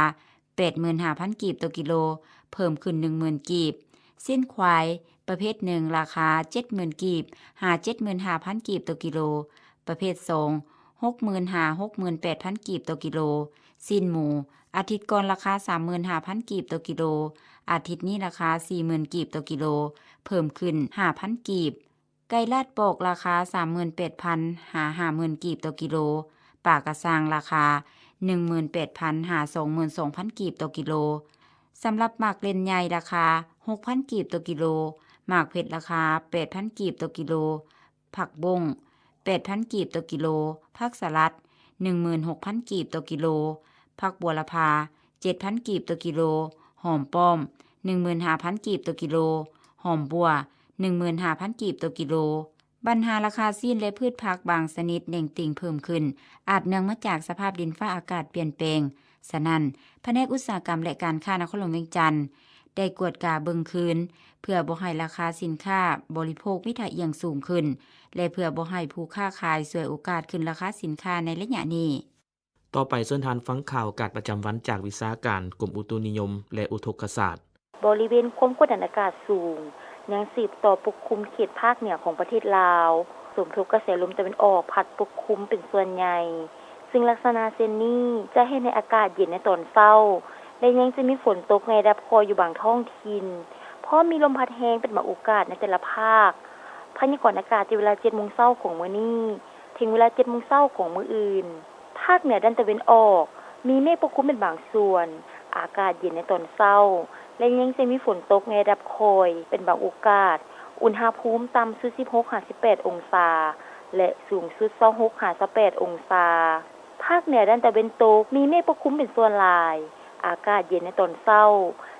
ແປດໝື່ນຫ້າພັນ ກີບຕໍ່ກິໂລ, ເພີ່ມຂຶ້ນ ໜຶ່ງໝື່ນ ກີບ. ຊີ້ນຄວາຍປະເພດໜຶ່ງ ລາຄາ ເຈັດໝື່ນ ກີບ ຫາ ເຈັດໝື່ນຫ້າພັນ ກີບຕໍ່ກິໂລ, ປະເພດສອງ ຫົກໝື່ນ ຫາ ຫົກໝື່ນແປດພັນ ກີບຕໍ່ກິໂລ. ຊີ້ນໝູ ອາທິດກ່ອນລາຄາ ສາມໝື່ນຫ້າພັນ ກີບຕໍ່ກິໂລ, ອາທິດນີ້ລາຄາ ສີ່ໝື່ນ ກີບຕໍ່ກິໂລ, ເພີ່ມຂຶ້ນ ຫ້າພັນ ກີບ. ໄກ່ລາດປອກ ລາຄາ ສາມໝື່ນແປດພັນ ຫາ ຫ້າໝື່ນ ກີບຕໍ່ກິໂລ, ປາກະຊັງ ລາຄາ ໜຶ່ງໝື່ນແປດພັນ ຫາ ສອງໝື່ນສອງພັນ ກີບຕໍ່ກິໂລ. ສຳລັບໝາກເລັ່ນໃຫຍ່ ລາຄາ ຫົກພັນ ກີບຕໍ່ກິໂລ, ໝາກເຜັດ ລາຄາ ແປດພັນ ກີບຕໍ່ກິໂລ, ຜັກບົ້ງ ແປດພັນ ກີບຕໍ່ກິໂລ, ຜັກສະຫຼັດ ໜຶ່ງໝື່ນຫົກພັນ ກີບຕໍ່ກິໂລ, ຜັກບົວລະພາ ເຈັດພັນ ກີບຕໍ່ກິໂລ, ຫອມປ້ອມ ໜຶ່ງໝື່ນຫ້າພັນ ກີບຕໍ່ກິໂລ, ຫອມບົ່ວ ໜຶ່ງໝື່ນຫ້າພັນ ກີບຕໍ່ກິໂລ. ບັນຫາລາຄາຊີ້ນ ແລະ ພືດຜັກບາງຊະນິດເໜັງຕີງເພີ່ມຂຶ້ນ ອາດເນື່ອງມາຈາກສະພາບດິນຟ້າອາກາດປ່ຽນແປງ. ສະນັ້ນ, ພະແນກອຸດສາຫະກຳ ແລະ ການຄ້ານະຄອນຫຼວງວຽງຈັນ ໄດ້ກວດກາເບິ່ງຄືນ ເພື່ອບໍ່ໃຫ້ລາຄາສິນຄ້າບໍລິໂພກມີທ່າອ່ຽງສູງຂຶ້ນ ແລະ ເພື່ອບໍ່ໃຫ້ຜູ້ຄ້າຂາຍສວຍໂອກາດຂຶ້ນລາຄາສິນຄ້າໃນໄລຍະນີ້. ຕໍ່ໄປເຊີນທ່ານຟັງຂ່າວອາກາດປະຈຳວັນຈາກວິຊາການກົມອຸຕຸນິຍົມ ແລະ ອຸທົກກະສາດ. ບໍລິເວນຄວາມກົດດັນອາກາດສູງຍັງສືບຕໍ່ປົກຄຸມເຂດພາກເໜືອຂອງປະເທດລາວ, ສົມທົບກະແສລົມຕາເວັນອອກພັດປົກຄຸມເປັນສ່ວນໃຫຍ່, ຊຶ່ງລັກສະນະເຊັ່ນນີ້ຈະເຮັດໃຫ້ອາກາດເຢັນໃນຕອນເຊົ້າ ແລະ ຍັງຈະມີຝົນຕົກໃນລະດັບຄ່ອຍຢູ່ບາງທ້ອງຖິ່ນ, ພ້ອມມີລົມພັດແຮງເປັນບາງໂອກາດໃນແຕ່ລະພາກ. ພະຍາກອນອາກາດແຕ່ເວລາ ເຈັດໂມງເຊົ້າຂອງມື້ນີ້ ເຖິງເວລາ ເຈັດໂມງເຊົ້າຂອງມື້ອື່ນ. ພາກເໜືອດ້ານຕາເວັນອອກ ມີເມກປົກຄຸມເປັນບາງສ່ວນ, ອາກາດເຢັນໃນຕອນເຊົ້າ ແລະ ຍັງຈະມີຝົນຕົກໃນລະດັບຄ່ອຍເປັນບາງໂອກາດ, ອຸນຫະພູມຕ່ຳສຸດ ສິບຫົກຫາສິບແປດ ອົງສາ ແລະ ສູງສຸດ ຊາວຫົກຫາຊາວແປດ ອົງສາ. ພາກເໜືອດ້ານຕາເວັນຕົກ ມີເມກປົກຄຸມເປັນສ່ວນຫຼາຍ, ອາກາດເຢັນໃນຕອນເຊົ້າ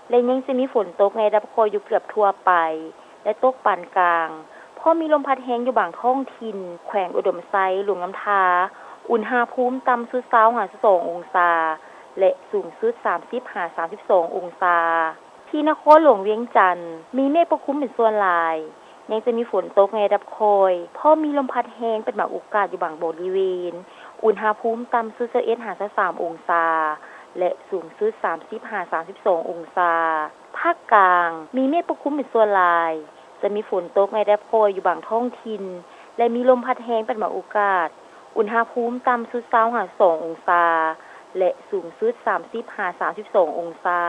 ແລະ ຍັງຈະມີຝົນຕົກໃນລະດັບຄ່ອຍຢູ່ເກືອບທົ່ວໄປ ແລະ ຕົກປານກາງ, ພ້ອມມີລົມພັດແຮງຢູ່ບາງທ້ອງຖິ່ນ, ແຂວງອຸດົມໄຊ, ຫຼວງນ້ຳທາ, ອຸນຫະພູມຕ່ຳສຸດ ຊາວຫາຊາວສອງ ອົງສາ ແລະ ສູງສຸດ ສາມສິບຫາສາມສິບສອງ ອົງສາ. ທີ່ນະຄອນຫຼວງວຽງຈັນ ມີເມກປົກຄຸມເປັນສ່ວນຫຼາຍ, ຍັງຈະມີຝົນຕົກໃນລະດັບຄ່ອຍ, ພ້ອມມີລົມພັດແຮງເປັນບາງໂອກາດຢູ່ບາງບໍລິເວນ, ອຸນຫະພູມຕ່ຳສຸດ ຊາວເອັດຫາຊາວສາມ ອົງສາ ແລະ ສູງສຸດ ສາມສິບຫາສາມສິບສອງ ອົງສາ. ພາກກາງ ມີເມກປົກຄຸມເປັນສ່ວນຫຼາຍ, ຈະມີຝົນຕົກໃນລະດັບຄ່ອຍຢູ່ບາງທ້ອງຖິ່ນ ແລະ ມີລົມພັດແຮງເປັນບາງໂອກາດ, ອຸນຫະພູມຕ່ຳສຸດ ຊາວຫາສອງ ອົງສາ ແລະ ສູງສຸດ ສາມສິບຫາສາມສິບສອງ ອົງສາ.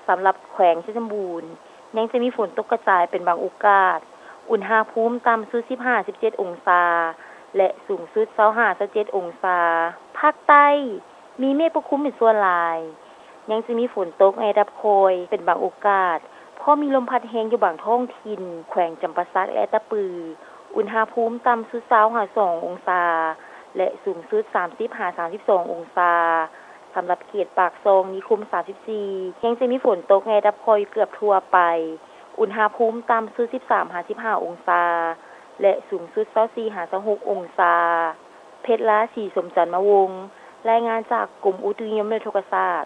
ສຳລັບແຂວງໄຊສົມບູນ ຍັງຈະມີຝົນຕົກກະຈາຍເປັນບາງໂອກາດ, ອຸນຫະພູມຕ່ຳສຸດ ສິບຫ້າ ສິບເຈັດ ອົງສາ ແລະ ສູງສຸດ ຊາວຫ້າ ຊາວເຈັດ ອົງສາ. ພາກໃຕ້ ມີເມກປົກຄຸມເປັນສ່ວນຫຼາຍ, ຍັງຈະມີຝົນຕົກໃນລະດັບຄ່ອຍເປັນບາງໂອກາດ, ພ້ອມມີລົມພັດແຮງຢູ່ບາງທ້ອງຖິ່ນ, ແຂວງຈຳປາສັກ ແລະ ອັດຕະປື, ອຸນຫະພູມຕ່ຳສຸດ ຊາວຫາສອງ ອົງສາ ແລະ ສູງສຸດ ສາມສິບຫາສາມສິບສອງ ອົງສາ. ສຳລັບເຂດປາກຊ່ອງ ນິຄົມ ສາມສິບສີ່ ຍັງຈະມີຝົນຕົກໃນລະດັບຄ່ອຍເກືອບທົ່ວໄປ, ອຸນຫະພູມຕ່ຳສຸດ ສິບສາມຫາສິບຫ້າ ອົງສາ ແລະ ສູງສຸດ ຊາວສີ່ຫາຊາວຫົກ ອົງສາ. ເພັດລາ ສີສົມຈັນມະວົງ, ລາຍງານຈາກກົມອຸຕຸນິຍົມ ແລະ ອຸທົກກະສາດ.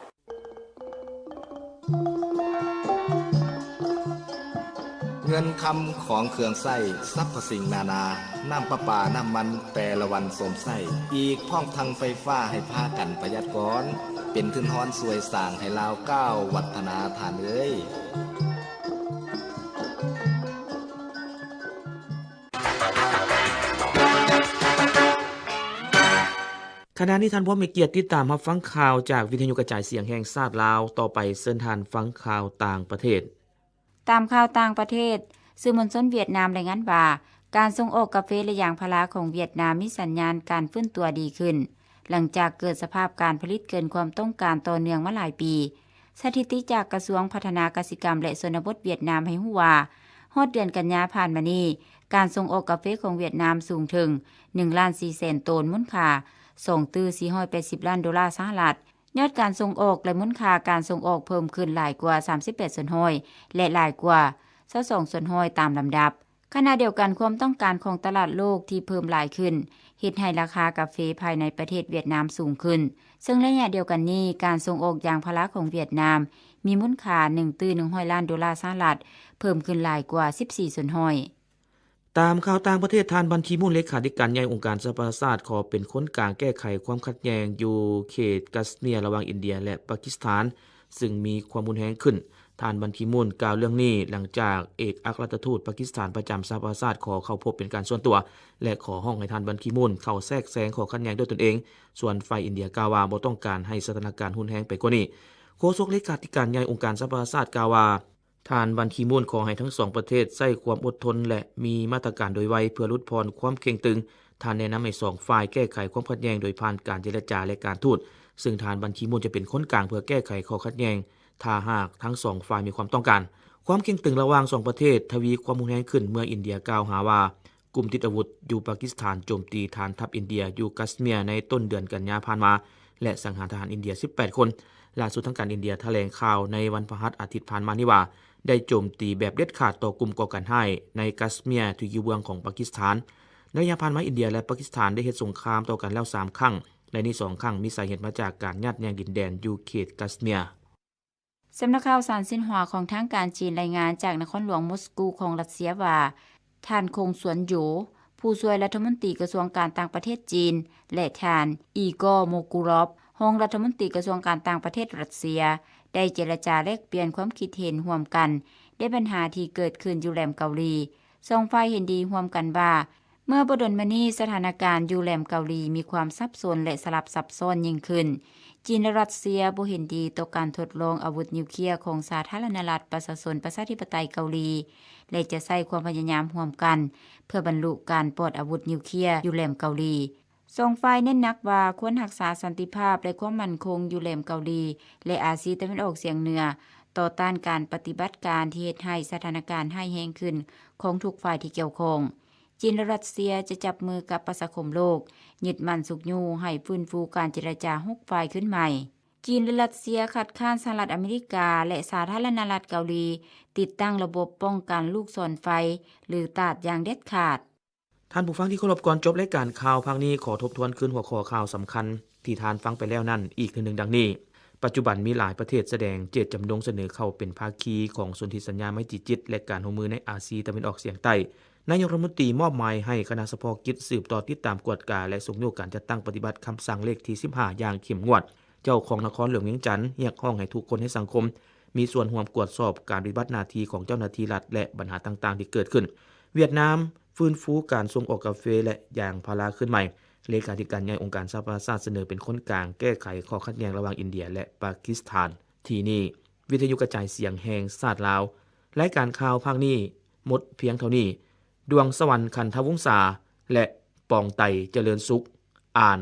ເງິນຄຳຂອງເຄື່ອງໃຊ້ສັບພະສິ່ງນານາ, ນ້ຳປະປາ, ນ້ຳມັນແຕ່ລະວັນສົມໃຊ້, ອີກພ້ອມທັງໄຟຟ້າໃຫ້ພາກັນປະຢັດກ່ອນ, ເປັນທຶນຮອນຊ່ວຍສ້າງໃຫ້ລາວກ້າວວັດທະນາ, ທ່ານເອີຍ. ຂະນະນີ້ທ່ານຜູ້ມີກຽດຕິດຕາມຮັບຟັງຂ່າວຈາກວິທະຍຸກະຈາຍສຽງແຫ່ງຊາດລາວ. ຕໍ່ໄປເຊີນທ່ານຟັງຂ່າວຕ່າງປະເທດ. ຕາມຂ່າວຕ່າງປະເທດ, ສື່ມວນຊົນຫວຽດນາມລາຍງານວ່າ ການສົ່ງອອກກາເຟ ແລະ ຢາງພາລາຂອງຫວຽດນາມມີສັນຍານການຟື້ນຕົວດີຂຶ້ນ, ຫຼັງຈາກເກີດສະພາບການຜະລິດເກີນຄວາມຕ້ອງການຕໍ່ເນື່ອງມາຫຼາຍປີ. ສະຖິຕິຈາກກະຊວງພັດທະນາກະສິກຳ ແລະ ຊົນນະບົດຫວຽດນາມໃຫ້ຮູ້ວ່າ, ຮອດເດືອນກັນຍາຜ່ານມານີ້, ການສົ່ງອອກກາເຟຂອງຫວຽດນາມສູງເຖິງ ໜຶ່ງລ້ານສີ່ແສນໂຕນ, ມູນຄ່າ ສອງຕື້ສີ່ຮ້ອຍແປດສິບລ້ານໂດລາສະຫະລັດ. ຍອດການສົ່ງອອກ ແລະ ມູນຄ່າການສົ່ງອອກເພີ່ມຂຶ້ນຫຼາຍກວ່າ ສາມສິບແປດສ່ວນຮ້ອຍ ແລະ ຫຼາຍກວ່າ ຊາວສອງສ່ວນຮ້ອຍຕາມລຳດັບ. ຂະນະດຽວກັນ, ຄວາມຕ້ອງການຂອງຕະຫຼາດໂລກທີ່ເພີ່ມຫຼາຍຂຶ້ນ ເຮັດໃຫ້ລາຄາກາເຟພາຍໃນປະເທດຫວຽດນາມສູງຂຶ້ນ, ເຊິ່ງໄລຍະດຽວກັນນີ້ ການສົ່ງອອກຢາງພາລາຂອງຫວຽດນາມ ມີມູນຄ່າໜຶ່ງຕື້ໜຶ່ງຮ້ອຍລ້ານໂດລາສະຫະລັດ, ເພີ່ມຂຶ້ນຫຼາຍກວ່າສິບສີ່ສ່ວນຮ້ອຍ. ຕາມຂ່າວຕ່າງປະເທດ, ທ່ານ ບັນ ຄີມູນ ເລຂາທິການໃຫຍ່ອົງການສະຫະປະຊາຊາດ ຂໍເປັນຄົນກາງແກ້ໄຂຄວາມຂັດແຍ່ງຢູ່ເຂດກາສເມຍລະຫວ່າງອິນເດຍ ແລະ ປາກິສຖານ ຊຶ່ງມີຄວາມຮຸນແຮງຂຶ້ນ. ທ່ານ ບັນ ຄີມູນ ກ່າວເລື່ອງນີ້ຫຼັງຈາກເອກອັກຄະລັດຖະທູດປາກິສຖານປະຈຳສະຫະປະຊາຊາດ ຂໍເຂົ້າພົບເປັນການສ່ວນຕົວ ແລະ ຂໍຮ້ອງໃຫ້ທ່ານ ບັນ ຄີມູນ ເຂົ້າແຊກແຊງຂໍ້ຂັດແຍ່ງດ້ວຍຕົນເອງ, ສ່ວນຝ່າຍອິນເດຍກ່າວວ່າບໍ່ຕ້ອງການໃຫ້ສະຖານະການຮຸນແຮງໄປກວ່ານີ້. ໂຄສົກເລຂາທິການໃຫຍ່ອົງການສະຫະປະຊາຊາດກ່າວວ່າ ທ່ານ ບັນ ຄີມູນ ຂໍໃຫ້ທັງສອງປະເທດໃຊ້ຄວາມອົດທົນ ແລະ ມີມາດຕະການໂດຍໄວເພື່ອຫຼຸດຜ່ອນຄວາມເຄັ່ງຕຶງ. ທ່ານແນະນຳໃຫ້ສອງຝ່າຍແກ້ໄຂຄວາມຂັດແຍ່ງໂດຍຜ່ານການເຈລະຈາ ແລະ ການທູດ, ຊຶ່ງທ່ານ ບັນ ຄີມູນ ຈະເປັນຄົນກາງເພື່ອແກ້ໄຂຂໍ້ຂັດແຍ່ງ ຖ້າຫາກທັງສອງຝ່າຍມີຄວາມຕ້ອງການ. ຄວາມເຄັ່ງຕຶງລະຫວ່າງສອງປະເທດທະວີຄວາມຮຸນແຮງຂຶ້ນເມື່ອອິນເດຍກ່າວຫາວ່າ ກຸ່ມຕິດອາວຸດຢູ່ປາກິສຖານໂຈມຕີຖານທັບອິນເດຍຢູ່ກາສເມຍໃນຕົ້ນເດືອນກັນຍາຜ່ານມາ ແລະ ສັງຫານທະຫານອິນເດຍສິບແປດຄົນ. ລ່າສຸດທາງການອິນເດຍຖະແຫຼງຂ່າວໃນວັນພະຫັດອາທິດຜ່ານມານີ້ວ່າ ໄດ້ໂຈມຕີແບບເດັດຂາດຕໍ່ກຸ່ມກໍ່ການຮ້າຍໃນກາສເມຍທີ່ຢູ່ເບື້ອງຂອງປາກິສຖານ. ໃນໄລຍະຜ່ານມາ ອິນເດຍ ແລະ ປາກິສຖານໄດ້ເຮັດສົງຄາມຕໍ່ກັນແລ້ວສາມຄັ້ງ, ໃນນີ້ສອງຄັ້ງມີສາເຫດມາຈາກການຍາດແຍ່ງດິນແດນຢູ່ເຂດກາສເມຍ. ສຳນັກຂ່າວ Shinhua ຂອງທາງການຈີນລາຍງານຈາກນະຄອນຫຼວງມົສກູຂອງຣັດເຊຍວ່າ ທ່ານ ຄົງ ຊວນໂຢ ຜູ້ຊ່ວຍລັດຖະມົນຕີກະຊວງການຕ່າງປະເທດຈີນ ແລະ ທ່ານ ອີກໍ ໂມກູຣອບ ຮອງລັດຖະມົນຕີກະຊວງການຕ່າງປະເທດຣັດເຊຍ ໄດ້ເຈລະຈາແລກປ່ຽນຄວາມຄິດເຫັນຮ່ວມກັນໃນບັນຫາທີ່ເກີດຂຶ້ນຢູ່ແຫຼມເກົາຫຼີ. ສອງຝ່າຍເຫັນດີຮ່ວມກັນວ່າ ເມື່ອບໍ່ດົນມານີ້ ສະຖານະການຢູ່ແຫຼມເກົາຫຼີມີຄວາມສັບສົນ ແລະ ສະຫຼັບຊັບຊ້ອນຍິ່ງຂຶ້ນ. ຈີນ ແລະ ຣັດເຊຍບໍ່ເຫັນດີຕໍ່ການທົດລອງອາວຸດນິວເຄຍຂອງສາທາລະນະລັດປະຊາຊົນປະຊາທິປະໄຕເກົາຫຼີ ແລະ ຈະໃຊ້ຄວາມພະຍາຍາມຮ່ວມກັນ ເພື່ອບັນລຸການປອດອາວຸດນິວເຄຍຢູ່ແຫຼມເກົາຫຼີ. ສອງຝ່າຍເນັ້ນໜັກວ່າຄວນຮັກສາສັນຕິພາບ ແລະ ຄວາມໝັ້ນຄົງຢູ່ແຫຼມເກົາຫຼີ ແລະ ອາຊີຕາເວັນອອກສຽງເໜືອ, ຕໍ່ຕ້ານການປະຕິບັດການທີ່ເຮັດໃຫ້ສະຖານະການຮ້າຍແຮງຂຶ້ນຂອງທຸກຝ່າຍທີ່ກ່ຽວຂ້ອງ. ຈີນ ແລະ ຣັດເຊຍຈະຈັບມືກັບປະຊາຄົມໂລກ, ຍຶດໝັ້ນຊຸກຍູ້ໃຫ້ຟື້ນຟູການເຈລະຈາຫົກຝ່າຍຂຶ້ນໃໝ່. ຈີນ ແລະ ຣັດເຊຍຄັດຄ້ານສະຫະລັດອາເມລິກາ ແລະ ສາທາລະນະລັດເກົາຫຼີ ຕິດຕັ້ງລະບົບປ້ອງກັນລູກສອນໄຟ ຫຼື THAAD ຢ່າງເດັດຂາດ. ທ່ານຜູ້ຟັງທີ່ເຄົາລົບ, ກ່ອນຈົບລາຍການຂ່າວພາກນີ້, ຂໍທົບທວນຄືນຫົວຂໍ້ຂ່າວສຳຄັນທີ່ທ່ານຟັງໄປແລ້ວນັ້ນອີກເທື່ອໜຶ່ງ ດັ່ງນີ້. ປັດຈຸບັນມີຫຼາຍປະເທດສະແດງເຈດຈຳນົງສະເໜີເຂົ້າເປັນພາຄີຂອງສົນທິສັນຍາໄມຕີຈິດ ແລະ ການຮ່ວມມືໃນອາຊີຕາເວັນອອກສຽງໃຕ້. ນາຍົກລັດຖະມົນຕີມອບໝາຍໃຫ້ຄະນະສະເພາະກິດສືບຕໍ່ຕິດຕາມກວດກາ ແລະ ຊຸກຍູ້ການຈັດຕັ້ງປະຕິບັດຄຳສັ່ງເລກທີສິບຫ້າຢ່າງເຂັ້ມງວດ. ເຈົ້າຄອງນະຄອນຫຼວງວຽງຈັນຮຽກຮ້ອງໃຫ້ທຸກຄົນໃນສັງຄົມມີສ່ວນຮ່ວມກວດສອບການປະຕິບັດໜ້າທີ່ຂອງເຈົ້າໜ້າທີ່ລັດ ແລະ ບັນຫາຕ່າງໆທີ່ເກີດຂຶ້ນ. ຫວຽດນາມຟື້ນຟູການສົ່ງອອກກາເຟ ແລະ ຢາງພາລາຄືນໃໝ່. ເລຂາທິການໃຫຍ່ອົງການສະຫະປະຊາຊາດສະເໜີເປັນຄົນກາງແກ້ໄຂຂໍ້ຂັດແຍ່ງລະຫວ່າງອິນເດຍ ແລະ ປາກິສຖານ. ທີ່ນີ້ ວິທະຍຸກະຈາຍສຽງແຫ່ງຊາດລາວ. ລາຍການຂ່າວພາກນີ້ໝົດພຽງເທົ່ານີ້. ດວງສະຫວັນ ຂັນທະວົງສາ ແລະ ປອງໄຕ ຈະເລີນສຸກ ອ່ານ.